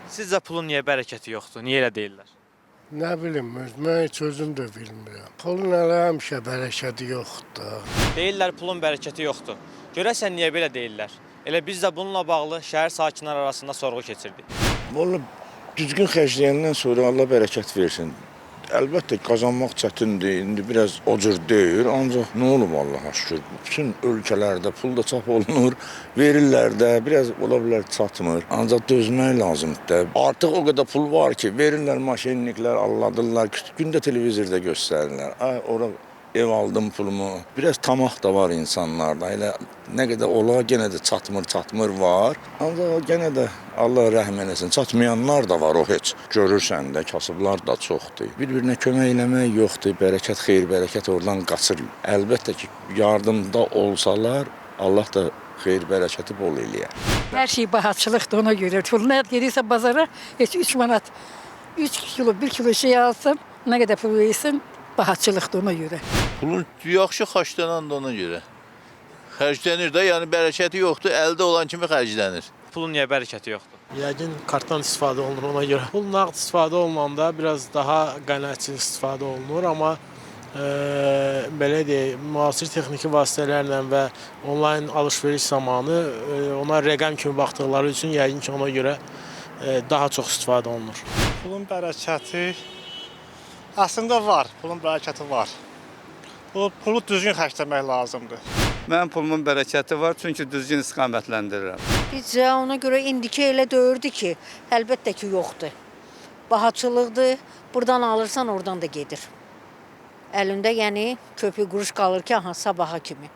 Sizcə pulun niyə bərəkəti yoxdur? Niyə elə deyirlər? Nə bilim, mən heç özüm də bilmirəm. Pulun hələ həmişə bərəkəti yoxdur da. Deyirlər pulun bərəkəti yoxdur. Görəsən niyə belə deyirlər? Elə biz də bununla bağlı şəhər sakinləri arasında sorğu keçirdik. Vallahi düzgün xərcləyəndən sonra Allah bərəkət versin. Əlbəttə qazanmaq çətindir. İndi biraz o cür deyil, ancaq nə olub Allaha şükür. Bütün ölkələrdə pul da çap olunur, verirlər də, biraz ola bilər çatmır. Ancaq dözmək lazımdır da. Artıq o qədər pul var ki, verirlər maşinniklər, alladırlar, gündə televizorda göstərirlər. Ay ora ev aldım pulumu. Biraz tamah da var insanlarda. Elə nə qədər ola genə də çatmır, çatmır var. Ancaq genə də Allah rəhm eləsin. Çatmayanlar da var o heç. Görürsən də kasıblar da çoxdur. Bir-birinə kömək eləmək yoxdur. Bərəkət, xeyir, bərəkət oradan qaçır. Əlbəttə ki, yardımda olsalar Allah da xeyir, bərəkəti bol eləyər. Hər şey bahaçılıqdır ona görə. Pul nə gedirsə bazara heç 3 manat, 3 kilo, 1 kilo şey alsın, nə qədər pul versin, bahaçılıqdır ona görə. Pulun yaxşı xərclənən də ona görə. Xərclənir də, yəni bərəkəti yoxdur, əldə olan kimi xərclənir. Pulun niyə bərəkəti yoxdur? Yəqin kartdan istifadə olunur ona görə. Pul nağd istifadə olunanda biraz daha qənaətçil istifadə olunur, amma belə deyək, müasir texniki vasitələrlə və onlayn alış-veriş zamanı ona rəqəm kimi baxdıqları üçün yəqin ki, ona görə daha çox istifadə olunur. Pulun bərəkəti əslində var, pulun bərəkəti var. Pulu düzgün xərcləmək lazımdır. Mənim pulumun bərəkəti var, çünki düzgün istiqamətləndirirəm. Bizcə ona görə indiki elə döyürdü ki, əlbəttə ki, yoxdur. Bahaçılıqdır. Burdan alırsan, oradan da gedir. Əlində yəni köpük quruş qalır ki, aha sabaha kimi.